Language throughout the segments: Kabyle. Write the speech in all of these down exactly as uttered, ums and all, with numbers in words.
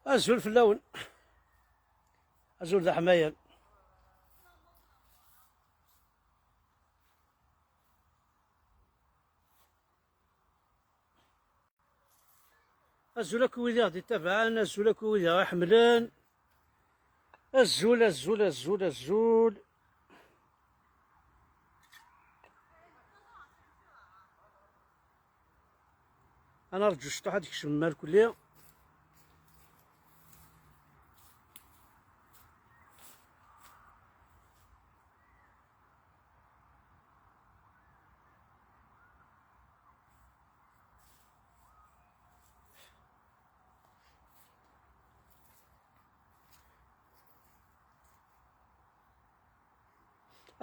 Azul fell-awen. Azul d aḥmayan. Azul akk i wid i ɣ-d-ittabaɛen, azul akk i wid i ɣ-iḥemmlen. Azul, azul, azul, azul. Ad nerǧu ciṭuḥ ad kecmen merkulli.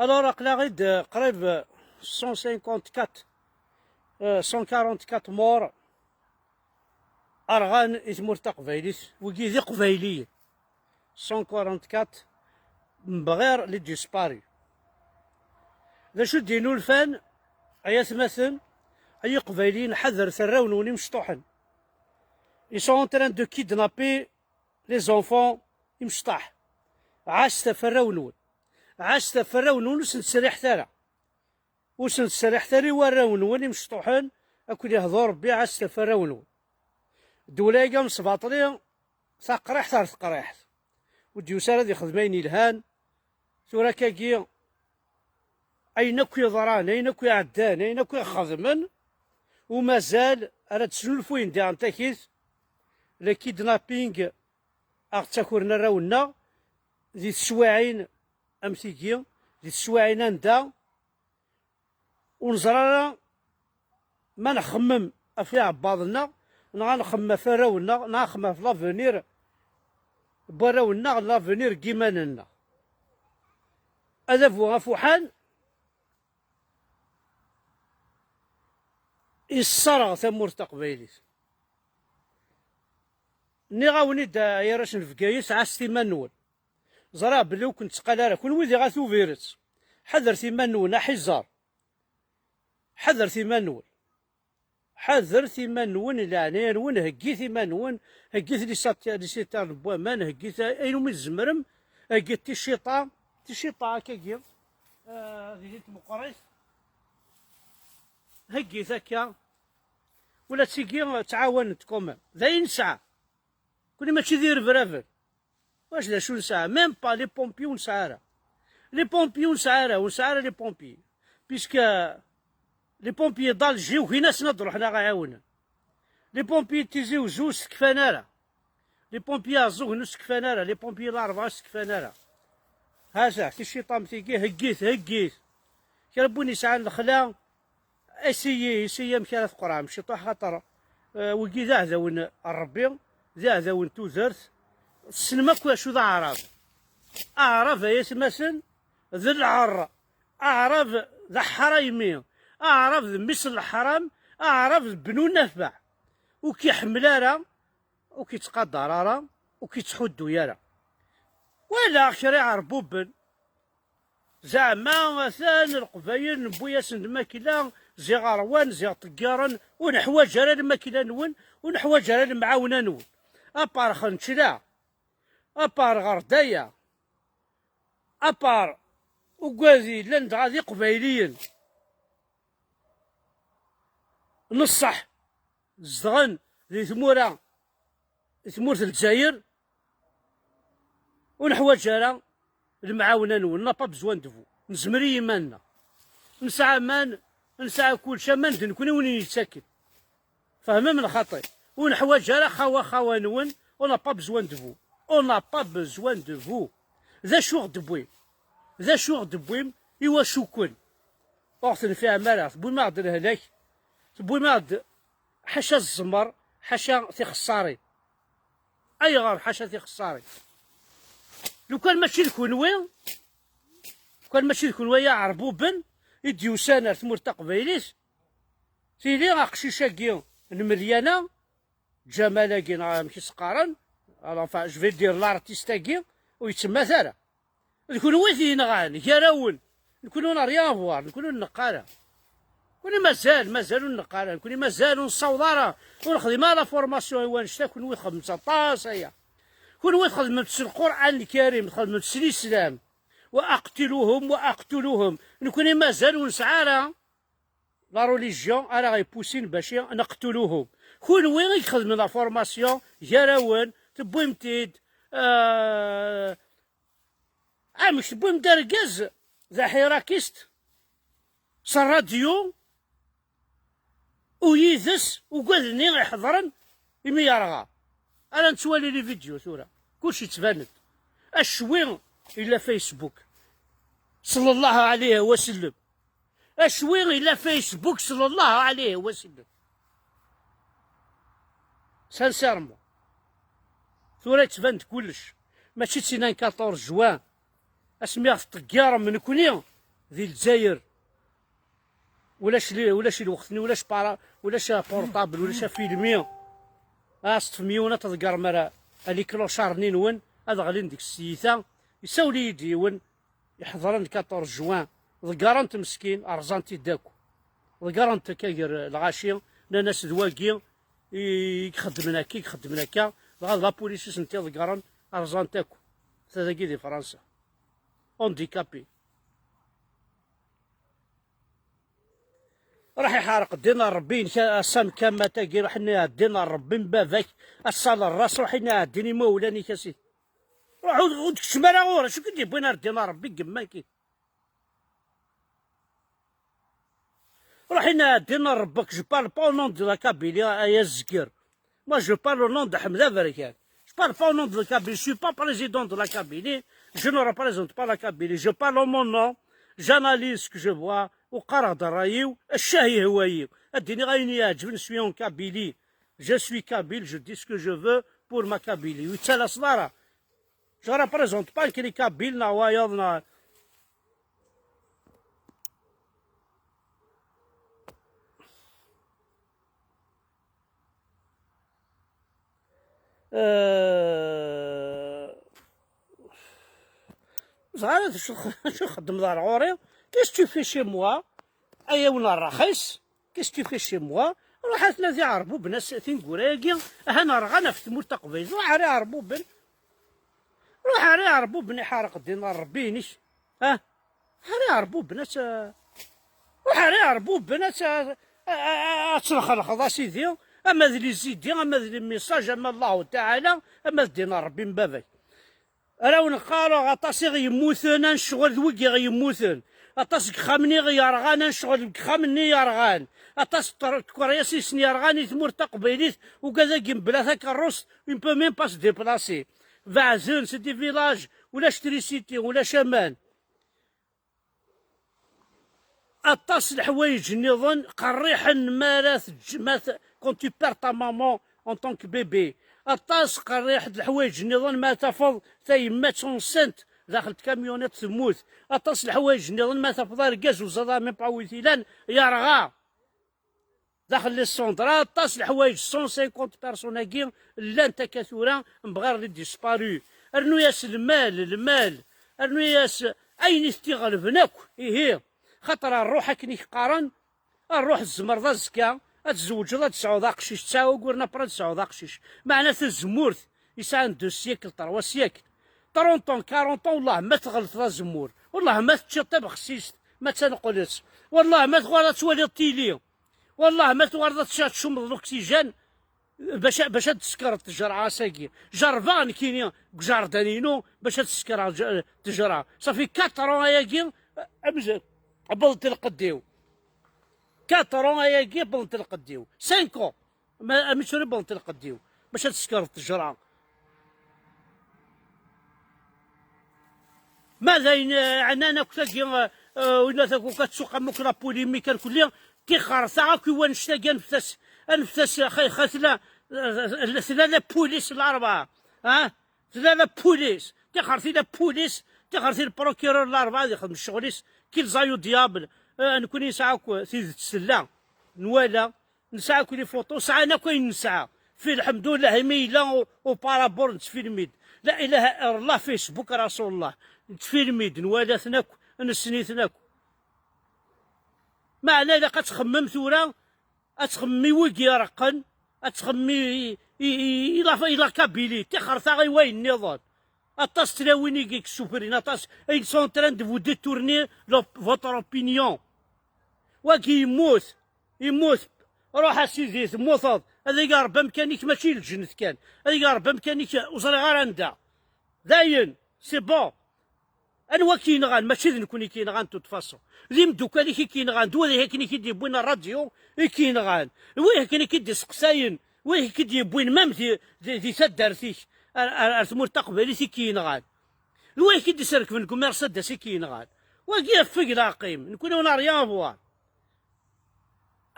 Alors, aql-aɣ-id, euh, qrib, euh, cent cinquante-quatre, euh, cent quarante-quatre morts rɣan i tmurt taqbaylit, wigi d iqbayliyen. Cent quarante-quatre mebɣir les disparus. D acu d-inulfan, ay atmaten, ay iqbayliyen, ḥadret arraw-nwen imecṭuḥen. Ils sont en train de kidnapper les enfants imecṭaḥ. Ɛasset ɣef arraw-nwen. Ɛasset ɣef arraw-nwen, ur sen-ttserriḥet ara. Ur sen-ttserriḥet ara i warraw-nwen imecṭuḥen, ad ken-ihdu Rebbi, ɛasset ɣef arraw-nwen. Ddewla-agi am sbaṭli, taqriḥt ar teqriḥt. Ur d-yusi ara ad ixdem ayen yelhan. Tura akkagi, ayen akk yeḍran, ayen akk iɛeddan, ayen akk ixedmen, u mazal ara d-snulfuyen diɣen takit, le kidnapping, aɣ-ttakren arraw-nneɣ di teswiɛin am tigi, di teswiɛin anda ur neẓri ara ma nxemmem ɣef iɛebbaḍ-nneɣ, neɣ ad nxemmem ɣef warraw-nneɣ, neɣ ad nxemmem ɣef l'avenir n warraw-nneɣ, l'avenir n yiman-nneɣ. Adabu afuḥan yesserɣ tamurt taqbaylit. Nniɣ-awen-id, ay arrac n Bgayet, ɛasset iman-nwen. Ẓriɣ belli ur ken-ttqal ara. Kenwi diɣ a Tubiret, ḥadret iman-nwen, aḥiẓer. Ḥadret iman-nwen. Ḥadret iman-nwen, i leɛnaya-nwen, heggit iman-nwen, heggit lisat-, lisitar n waman, heggit a-, ayen umi tzemrem, heggit ticiṭa, ticiṭa akkagi, ah, dihin tmeqqrit, heggit akka, ula d tigi ttɛawanent quand même. D ayen nesɛa. Kuni mačči d irebraben. Wac d acu nesɛa? Même pas les pompiers ur nesɛa ara. Les pompiers ur nesɛa ara, ur nesɛa ara les pompiers. Puisque les pompiers d'Alger ugin-asen ad d-ruḥen ad ɣ-ɛiwnen. Les pompiers n Tizi Uzzu ur stekfan ara. Les pompiers Ɛeẓẓugen ur stekfan ara. Les pompiers Larebɛa ur stekfan ara. Ha-t-a, ticiṭam tigi, heggit, heggit. Kra n win yesɛan lexla, Essayez, essayez amek ara tqerɛem ciṭuḥ, xaṭer, euh, wigi d iɛdawen n Ṛebbi, d iɛdawen n tudert. Tessnem akk acu d aɛrab. Aɛrab, ay atmaten, d lɛer. Aɛrab d aḥraymi. Aɛrab d mmi-s n leḥram. Aɛrab d bnu nafeɛ. Ur k-iḥemmel ara, ur k-ittqadar ara, ur k-ittḥuddu ara. Walaɣ kra iɛerbuben. Zeɛma atan Leqbayel newwi-yasen lmakla, ziɣ ṛwan, ziɣ ṭeggiren, ur neḥwaǧ ara lmakla-nwen, ur neḥwaǧ ara lemɛawna-nwen. Apar xenčla, apar ɣerdaya, apar ugad yellan dɣa d iqbayliyen n ṣṣeḥ, zedɣen di tmura, di tmurt n Lezzayer, ur neḥwaǧ ara lemɛawna-nwen, on n'a pas besoin de vous. Nezmer i yiman-nneɣ. Nesɛa aman, nesɛa kullec, aman d nekni win i yettaken. Fehmem lxaṭi. Ur neḥwaǧ ara xawa xawa-nwen, on n'a pas besoin de vous. On n'a pas besoin de vous. D acu ɣ-d-tewwim? D acu ɣ-d-tewwim? Iwacu-ken? Ur ɣ-tenfiɛem ara. Tewwim-aɣ-d lehlak. Tewwim-aɣ-d ḥaca zzmer, ḥaca tixeṣṣarin. Ayɣer ḥaca tixeṣṣarin? Lukan mačči d kunwi, lukan mačči d kunwi ay iɛerbuben i d-yusan ar tmurt taqbaylit, tili aqcic-agi n Melyana Ǧamal-agi, neɣ amek i s-qqaren, alors, enfin, je vais dire l'artiste-agi, ur yettemmat ara. D kunwi i t-yenɣan, gar-awen. Nekni ur rien à voir, nekni ur neqq ara. Nekni mazal, mazal ur neqq ara, nekni mazal ur nessaweḍ ara, ur nexdim ara la formation i wannect-a, kunwi txedmem aṭas aya. Kunwi txedmem s Lqur'an Lkarim, txedmem s Lislam. Wa aqtuluhum, wa aqtuluhum. Nekni mazal ur nesɛi ara la religion ara ɣ-yeppusin bac i neqtuluhum. Kunwi i ixedmen la formation gar-awen, tewwim-t-id, euh, amek tewwim-d argaz d aḥirakist s rradyu u yid-s ugad-nni iḥeḍren imi yerɣa. Ara nettwali les vidéos tura. Kullec yettban-d. Acwi yella Facebook. Sallallahu alayhi wa sallam. Acwi yella Facebook, sallallahu alayhi wa sallam. Sincèrement. Tura yettban-d kullec. Mačči d tin n quatorze juin. Asmi ɣ-teṭṭeggarem nekni di Lezzayer. Ulac li, ulac lweqt-nni, ulac para, ulac portable, ulac afilmi. A s-teṭṭfem yiwen, ad tḍeggrem ara, a les clochards-nni-nwen, ad ɣlin deg-s tiyita. Isawel-iyi-d yiwen, iḥeḍren le quatorze juin, ḍeggren-t meskin, rẓan-t-id akk. Ḍeggren-t akka gar lɣaci, nnan-as d wagi i, i ixeddmen akka, i ixeddmen akka, dɣa d la police i sent-iḍeggren, rẓan-t akk. Ta dagi di Fransa. Handicapé. Ruḥ iḥerq ddin n Ṛebbi-inek, a Sam Kama tagi, ruḥ inna ddin n Ṛebbi n baba-k, a Sal Ras, ruḥ inna ddin imawlan-ik, a sidi. Ruḥ ur, ur d-keččem ara ɣur-i, acu k-id-yewwin ar ddin n Ṛebbi n yemma-k? Ruḥ inna ddin n Ṛebbi-k, je parle pas au nom de la Kabylie, ay azger. Moi, je parle au nom de Ḥmed Aberkan. Je parle pas au nom de la Kabylie. Je suis pas président de la Kabylie. Je ne représente pas la Kabylie. Je parle en mon nom. J'analyse ce que je vois. Ur qqareɣ-d ṛṛay-iw, ccah ihwa-yi. Ad d-iniɣ ayen i yi-iɛeǧben, je suis en Kabylie. Je suis kabyle, je dis ce que je veux pour ma Kabylie. Ur yettalaseḍ ara. Je représente pas nekkni Kabyle neɣ wayeḍ neɣ Euh, ẓer acu acu txeddmeḍ ar ɣur-i. Qu'est-ce que tu fais chez moi? Ay awen rraxis. Qu'est-ce que tu fais chez moi? Ruḥ ad tnadi Ɛerbuben ass tineggura-agi. Ahan rɣan ɣef tmurt taqbaylit. Ruḥ ar Iɛerbuben. Ruḥ ar Iɛerbuben iḥerq ddin n Ṛebbi-inek. Ah? Ruḥ ar Iɛerbuben ad t-, ruḥ ar Iɛerbuben ad t-, a, a, a, ad tnexlexeḍ a sidi, ama d les idées, ama d les messages, ama d Allahu Taɛala, ama d ddin n Ṛebbi n baba-k. Ara wen-qqareɣ aṭas i ɣ-yemmuten, ad necɣel d wigi i ɣ-yemmuten. Aṭas deg yexxamen i ɣ-yerɣan, ad necɣel deg yexxamen-nni yerɣan. Aṭas n tkeryas i sen-yerɣan i tmurt taqbaylit, ugad-agi mebla takeṛṛust, il ne peut même pas se déplacer. Beɛden, c'est des villages, ulac trisiti, ulac aman. Aṭas n leḥwayeǧ nniḍen qerriḥen mi ara teǧǧ-, ma t-, quand tu perds ta maman en tant que bébé. Aṭas qerriḥ d leḥwayeǧ nniḍen ma tafeḍ tayemmat enceinte daxel tkamyuniṭ temmut. Aṭas n leḥwayeǧ nniḍen ma tafeḍ argaz uẓaḍ même pas wit ilan yerɣa. Daxel les cendres, aṭas leḥwayeǧ, cent cinquante personnes-agi llant akka tura, mebɣir les disparus. Rnu-yas lmal, lmal, rnu-yas ayen i t-iɣelben akk, ihi. Xaṭer ṛṛuḥ akken i k-qqaren, ṛṛuḥ tzemreḍ azekka ad tzewǧeḍ, ad tesɛuḍ aqcic, tesɛa uguren après ad tesɛuḍ aqcic. Meɛna tazemmurt yesɛan deux siècles, trois siècles, trente ans, quarante ans, wellah ma tɣelteḍ azemmur, wellah ma teččiḍ tabexsist, ma d taneqleḍ, wellah ma tuɣaleḍ ad twaliḍ tili. Wallah ma tuɣaleḍ ad tca-, tcummeḍ l'oxygène bac, bac ad d-teskreḍ ttejra ass-agi. Jerrbeɣ nekkini deg uǧerdan-inu bac ad skreɣ ttejra. Ça fait quatre ans ayagi, amz-, wwḍent lqedd-iw. Quatre ans ayagi wwḍent lqedd-iw. Cinq ans. Ma, amek tura wwḍent lqedd-iw bac ad skreḍ ttejra. Ma d ayen, eh, ɛnan akk tagi, eh, eh, winna takuk ad tsuq am akk la polémique ar kulli, tixerta akk i wannect-agi, aneft-as, aneft-as, xa, xa tella, eh, tella la police Larebɛa, ah? Tella la police, tixerti la police, tixerti le procureur Larebɛa ad ixdem ccɣel-is, qu'ils aillent au diable, eh, nekkni nesɛa akk tidet tella, nwala, Nesɛa akk les photos, sɛan akk ayen nesɛa. Fi lḥemdullah, imi yella u-, uparabur nettfilmid. La ilaha illallah, Facebook, Rasulullah. Nettfilmid, nwala-ten akk, nessen-iten akk. Meɛna ilaq ad txemmem tura, ad txemmem i wigi ireqqen, ad txemmem i, i, i, i la, i la Kabylie, tixer taɣi wayen nniḍen. Aṭas n tlawin i yessufrin, aṭas, ils sont en train de vous détourner leur, votre opinion. Wagi yemmut, yemmut, ruḥ a sidi, temmuteḍ, ad ig Ṛebbi amkan-ik, mačči lǧennet kan, ad ig Ṛebbi amkan-ik, ur ẓriɣ ara anda. Dayen, c'est bon. Anwa i k-yenɣan? Mačči d nekkni i k-yenɣan, de toute façon. D imeddukal-ik i k-yenɣan, d wid akken i k-id-yewwin rradyu i k-yenɣan, d wid akken i k-id-iseqsayen, d wid i k-id-yewwin même di, di, di taddart-ik ar, ar, ar tmurt taqbaylit i k-yenɣan, d wid i k-id-iserkben deg Mercedes i k-yenɣan. Wagi yeffeg leɛqim, nekkni on n'a rien à voir.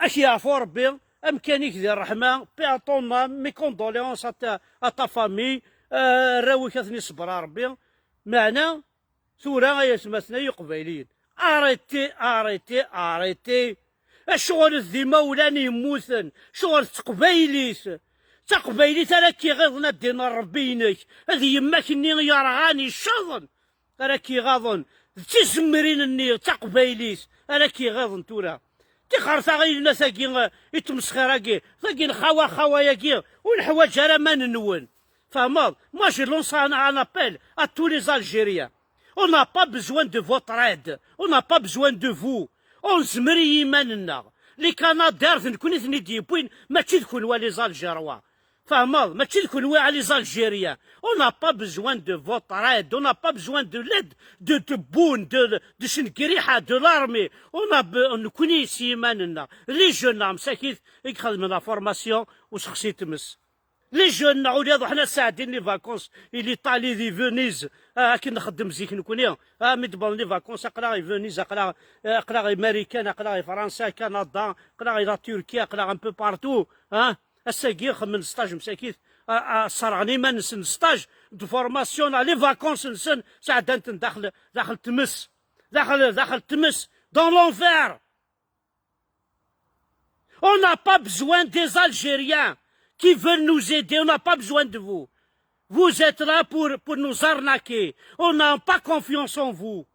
Ad k-yeɛfu Rebbi, amkan-ik di ṛṛeḥma, paix à ton âme, mes condoléances à ta, à ta famille, euh, arraw-ik ad ten-iṣebber Rebbi. Meɛna, tura ay atmaten ay iqbayliyen, arrêtez, arrêtez, arrêtez. Acuɣer d imawlan yemmuten? Acuɣer d teqbaylit? D taqbaylit ara k-iɣiḍen a ddin n Rebbi-inek, d yemma-k-nni yerɣan icaḍen ara k-iɣaḍen, d tizemrin-nni d taqbaylit ara k-iɣiḍen tura. Tixer taɣilna tagi, eh, i tmesxir-agi, tagi n xawa xawa-agi, ur neḥwaǧ ara aman-nwen. Fehmeḍ? Moi, je lance un, un appel à tous les Algériens. On n'a pas besoin de votre aide. On n'a pas besoin de vous. Ur nezmer i yiman-nneɣ. Les Canadiens d nekkni i ten-id-yewwin, mačči d kunwi les Algérois. Fehmeḍ? Mačči d kunwi a les Algériens. On n'a pas besoin de votre aide. On n'a pas besoin de l'aide de, de Boun, de, de Cengriḥa, de l'armée. On a be-, nekkni s yiman-nneɣ. Les jeunes, msakit, i ixedmen la formation, u sexsi tmes. Les jeunes, neɣ ula d uḥna sɛeddin les vacances, i l'Italie, di Venise, ah, akken nxeddem zik nekkni, ah, mi d-wwḍen les vacances, aql-aɣ i Venise, aql-aɣ, eh, aql-aɣ i Marikan, aql-aɣ i Fransa, Canada, aql-aɣ i la Turquie, aql-aɣ un peu partout, ah. Ass-agi xemmen stage msakit, ah, ah, sserɣen iman-nsen stage de formation, ah, les vacances-nsen sɛeddan-ten daxel, daxel tmes, daxel, daxel tmes, dans l'enfer. On n'a pas besoin des Algériens qui veulent nous aider. On n'a pas besoin de vous. Vous êtes là pour, pour nous arnaquer. On n'a pas confiance en vous.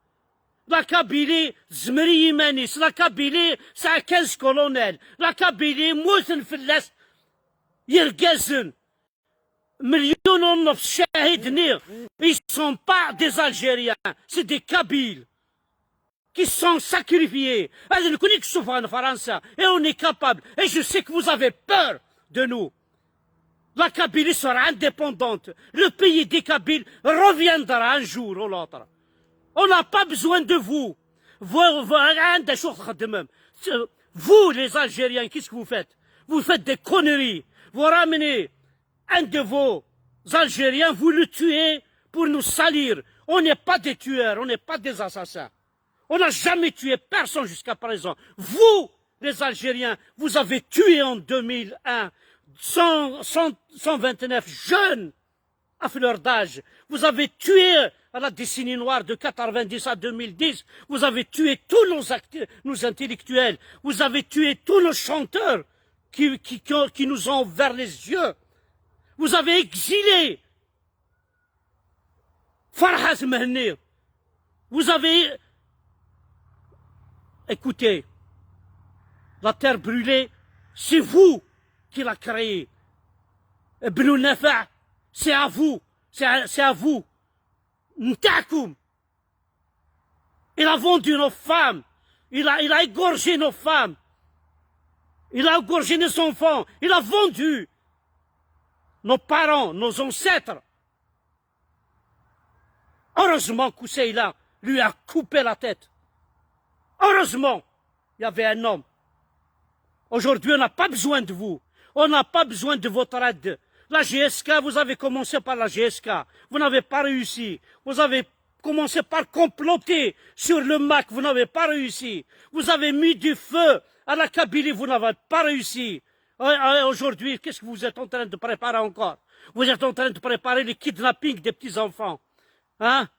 La Kabylie, tzemri iman-is. La Kabylie, c'est quinze colonels. La Kabylie, muten fell-as yergazen. Million u nef ccahid-nni, ils sont pas des Algériens, c'est des Kabyles qui sont sacrifiés. Ad nekkni i yessufɣen Fransa, et on est capable. Et je sais que vous avez peur de nous. La Kabylie sera indépendante. Le pays des Kabyles reviendra un jour ou l'autre. On n'a pas besoin de vous. Vous, vous, عند شو تخدمهم. Vous, les Algériens, qu'est-ce que vous faites? Vous faites des conneries. Vous ramenez un de vos Algériens, vous le tuez pour nous salir. On n'est pas des tueurs, on n'est pas des assassins. On n'a jamais tué personne jusqu'à présent. Vous, les Algériens, vous avez tué en deux mille un cent, cent, cent vingt-neuf jeunes à fleur d'âge. Vous avez tué à la décennie noire de quatre-vingt-dix à deux mille dix, vous avez tué tous nos acti-, nos intellectuels, vous avez tué tous nos chanteurs qui, qui, qui ont, qui nous ont ouvert les yeux. Vous avez exilé Farhat Mhenni. Vous avez, écoutez, la terre brûlée, c'est vous qui l'a créée. Ibn Nafa, c'est à vous, c'est à, c'est à vous. نتاعكم. Il a vendu nos femmes. Il a, il a égorgé nos femmes. Il a égorgé nos enfants. Il a vendu nos parents, nos ancêtres. Heureusement que Koussaïla lui a coupé la tête. Heureusement, il y avait un homme. Aujourd'hui, on n'a pas besoin de vous. On n'a pas besoin de votre aide. La G S K, vous avez commencé par la G S K. Vous n'avez pas réussi. Vous avez commencé par comploter sur le MAK. Vous n'avez pas réussi. Vous avez mis du feu à la Kabylie. Vous n'avez pas réussi. Euh, euh, aujourd'hui, qu'est-ce que vous êtes en train de préparer encore? Vous êtes en train de préparer le kidnapping des petits-enfants. Hein?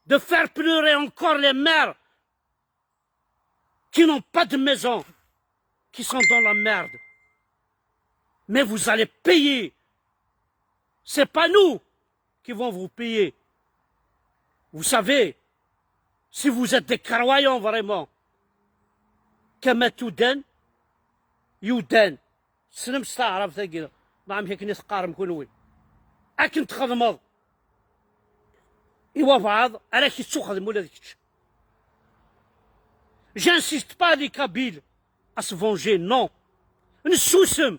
De faire pleurer encore les mères qui n'ont pas de maison, qui sont dans la merde. Mais vous allez payer. C'est pas nous qui vont vous payer. Vous savez, si vous êtes des croyants vraiment, كما تدان يدان. Tessnem s taɛrabt-agi, neɣ amek akken i teqqarem kunwi? Akken txedmeḍ i wabɛaḍ, ara k-ittuxdem ula d kečč. J'insiste pas, les Kabyles, à se venger, non. Nessusem.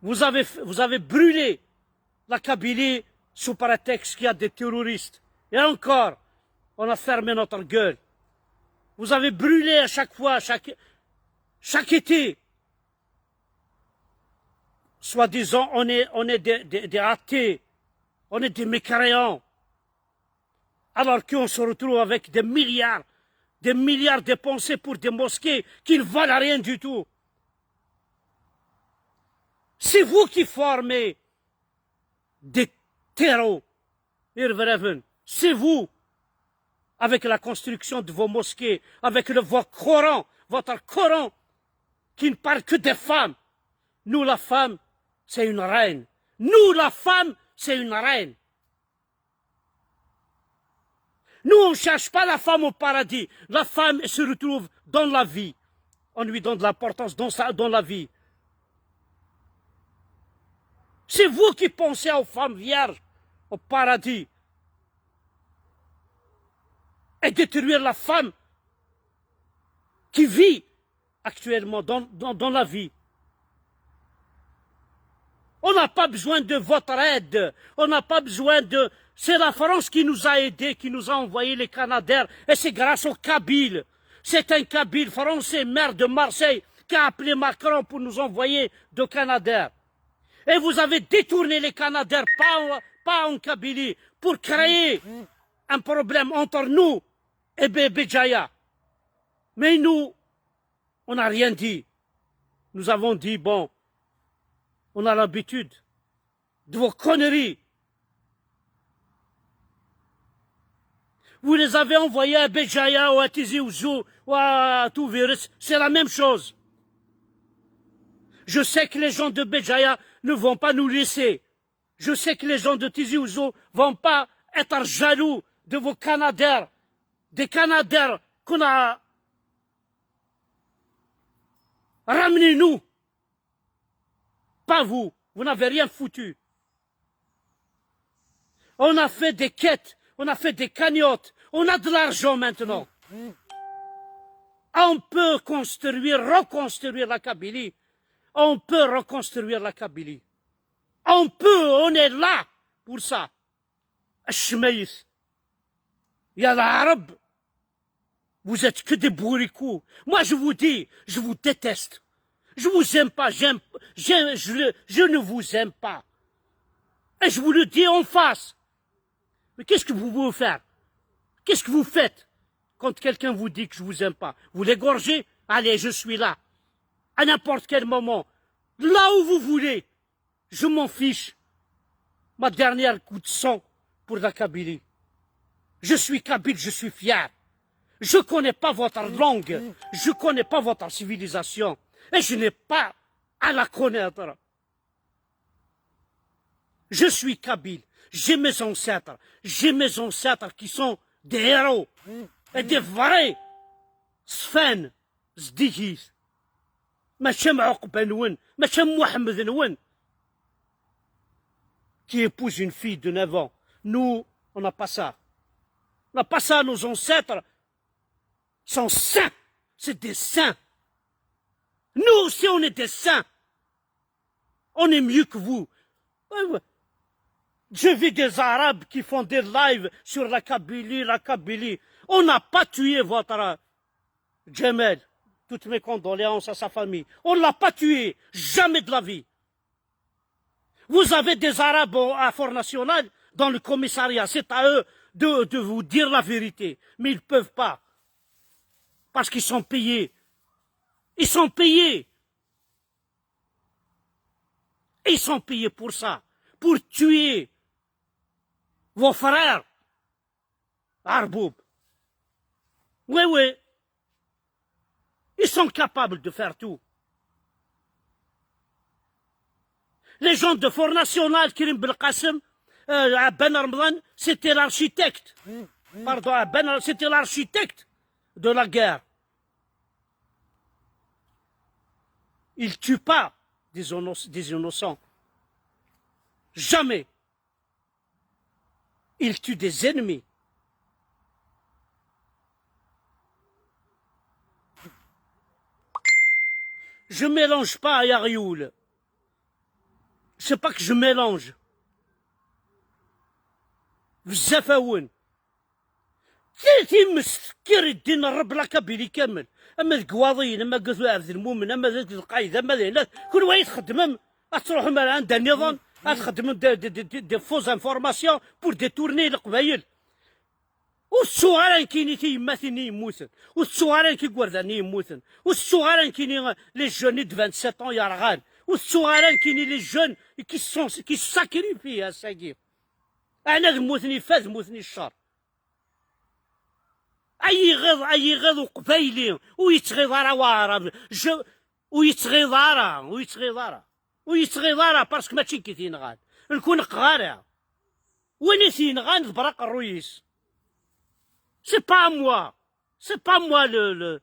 Vous avez, vous avez brûlé la Kabylie sous prétexte qu'il y a des terroristes. Et encore, on a fermé notre gueule. Vous avez brûlé à chaque fois, chaque, chaque été. Soi-disant, on est, on est des, des, des athées, on est des mécréants. Alors qu'on se retrouve avec des milliards, des milliards dépensés pour des mosquées qui ne valent rien du tout. C'est vous qui formez des terreaux, irebraben. C'est vous, avec la construction de vos mosquées, avec le, vos Corans, votre Coran, qui ne parle que des femmes. Nous, la femme, c'est une reine. Nous, la femme, c'est une reine. Nous, on ne cherche pas la femme au paradis. La femme se retrouve dans la vie. On lui donne de l'importance dans sa, dans la vie. C'est vous qui pensez aux femmes vierges, au paradis, et détruire la femme qui vit actuellement dans, dans, dans la vie. On n'a pas besoin de votre aide. On n'a pas besoin de... C'est la France qui nous a aidés, qui nous a envoyé les Canadair. Et c'est grâce aux Kabyles. C'est un Kabyle français, maire de Marseille, qui a appelé Macron pour nous envoyer de Canadair. Et vous avez détourné les Canadair, pas en, pas en Kabylie, pour créer un problème entre nous et Be- Béjaïa. Mais nous, on n'a rien dit. Nous avons dit, bon, on a l'habitude de vos conneries. Vous les avez envoyés à Béjaïa ou à Tizi Ouzou ou à Touvirus, c'est la même chose. Je sais que les gens de Béjaïa ne vont pas nous laisser. Je sais que les gens de Tizi Ouzou vont pas être jaloux de vos Canadair, des Canadair qu'on a ramenés nous. Pas vous, vous n'avez rien foutu. On a fait des quêtes, on a fait des cagnottes, on a de l'argent maintenant. On peut construire, reconstruire la Kabylie. On peut reconstruire la Kabylie. On peut, on est là pour ça. الشمايس يا العرب, vous êtes que des bourricots. Moi, je vous dis, je vous déteste. Je vous aime pas, j'aime, j'aime- je, le- je ne vous aime pas. Et je vous le dis en face. Mais qu'est-ce que vous voulez faire? Qu'est-ce que vous faites quand quelqu'un vous dit que je vous aime pas? Vous l'égorgez? Allez, je suis là. À n'importe quel moment. Là où vous voulez. Je m'en fiche. Ma dernière goutte de sang pour la Kabylie. Je suis kabyle, je suis fier. Je connais pas votre langue, je connais pas votre civilisation. Et je n'ai pas à la connaître. Je suis kabyle, j'ai mes ancêtres, j'ai mes ancêtres qui sont des héros et des vrais. Sfan, Zdigi. Mačči am Ɛuqba-nwen, mačči am Muḥemmed-nwen, qui épouse une fille de neuf ans. Nous, on n'a pas ça. On n'a pas ça, nos ancêtres sont saints. C'est des saints. Nous aussi, on est des saints. On est mieux que vous. Ouais, ouais. Je vis des Arabes qui font des lives sur la Kabylie, la Kabylie. On n'a pas tué votre Djamel. Toutes mes condoléances à sa famille. On ne l'a pas tué. Jamais de la vie. Vous avez des Arabes au- à Front National dans le commissariat. C'est à eux de, de vous dire la vérité. Mais ils ne peuvent pas. Parce qu'ils sont payés. Ils sont payés. Ils sont payés pour ça. Pour tuer vos frères. Arboub. Oui, oui. Ils sont capables de faire tout. Les gens de Front National, Karim Belkacem, euh, Abane Ramdane, c'était l'architecte. Pardon, Abane, c'était l'architecte de la guerre. Il tue pas des inno-, des innocents. Jamais. Il tue des ennemis. Je mélange pas, ay aɣyul. C'est pas que je mélange. Bezzaf-awen. Ti-, times tekker i ddin n Ṛebbi la Kabylie kamel. Ama deg Iwaḍiyen, ama deg At Ɛebdelmumen, ama deg Lqayed, ama d ayen. Kunwi ay txeddmem, ad tṛuḥem ar anda nniḍen, ad txeddmem des, des, des, des, des fausses informations pour détourner Leqbayel. Ur tettuɣ ara nekkini tiyemmatin-nni yemmuten. Ur tettuɣ ara nekk igerdan-nni yemmuten. Ur tettuɣ ara nekkini les jeunes de vingt-sept ans yerɣan. Ur tettuɣ ara nekkini les jeunes qui se sont, qui se sacrifient ass-agi. Ɛni ad mmuten ifad, mmuten i ccer. Ay iɣiḍ, ay iɣiḍ uqbayli, ur yettɣiḍ ara waɛrab. Je, ur yettɣiḍ ara, ur yettɣiḍ ara. Ur yettɣiḍ ara, parce que mačči nekk i t-yenɣan. Nekk ur neqqeɣ ara. Win i t-yenɣan d Braq Rruyis. C'est pas moi. C'est pas moi le, le,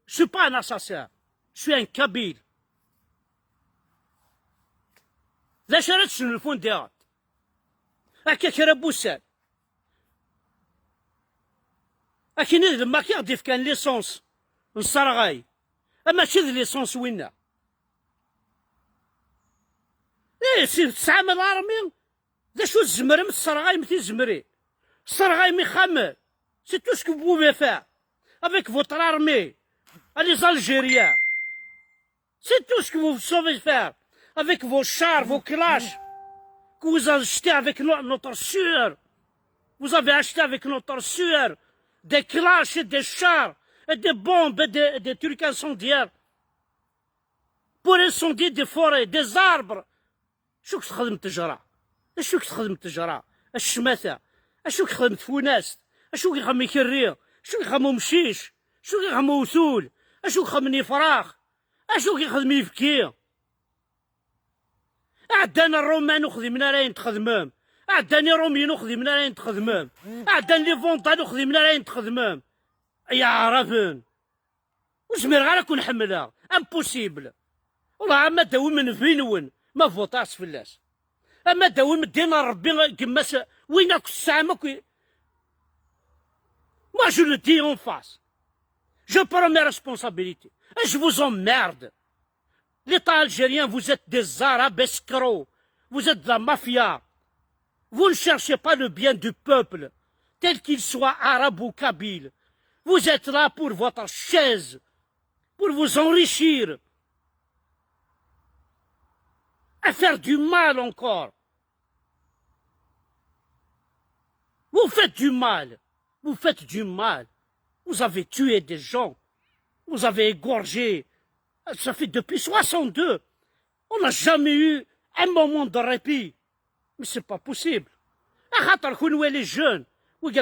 je suis pas un assassin. Je suis un Kabyle. D acu ara tesnulfun diɣen? Akka kra n wussan. Akken i d lemmak i ɣ-d-ifkan licence n sserɣay. Ama mačči d licence winna. Eh, si tesɛam l'armée, d acu tzemrem tesserɣayem tizemri? Tesserɣayem ixxamen. C'est tout ce que vous pouvez faire avec votre armée. À les Algériens. C'est tout ce que vous savez faire avec vos chars, vos clashs que vous achetez avec no-, notre sueur. Vous avez acheté avec notre sueur des clashs et des chars et des bombes et des, des trucs incendiaires pour incendier des forêts, des arbres. Acu k-texdem ttejra? Acu k-texdem ttejra? A ccmata! Acu k-texdem tfunast? Acu k-ixdem ikerri? Acu k-ixdem umcic? Acu k-ixdem uwtul? Acu k-xedmen ifrax? Acu k-ixdem ibki? Ɛeddan Rruman ur xdimen ara ayen txedmem. Ɛeddan Irumyen ur xdimen ara ayen txedmem. Ɛeddan Livandal ur xdimen ara ayen txedmem. Ay Aɛraben! Ur zmireɣ ara ad ken-ḥemmleɣ. Impossible. Wallah, ama d-awim nnbi-nwen, ma votaɣ fell-as. Ama d-awim ddin n Ṛebbi, gma-s, win akk tesɛam akk i-, moi, je le dis en face. Je prends mes responsabilités. Et je vous emmerde. L'État algérien, vous êtes des arabes escrocs. Vous êtes de la mafia. Vous ne cherchez pas le bien du peuple, tel qu'il soit arabe ou kabyle. Vous êtes là pour votre chaise, pour vous enrichir, à faire du mal encore. Vous faites du mal. Vous faites du mal. Vous avez tué des gens. Vous avez égorgé. Ça fait depuis soixante-deux. On n'a jamais eu un moment de répit. Mais c'est pas possible. Axaṭer kunwi les jeunes, wigi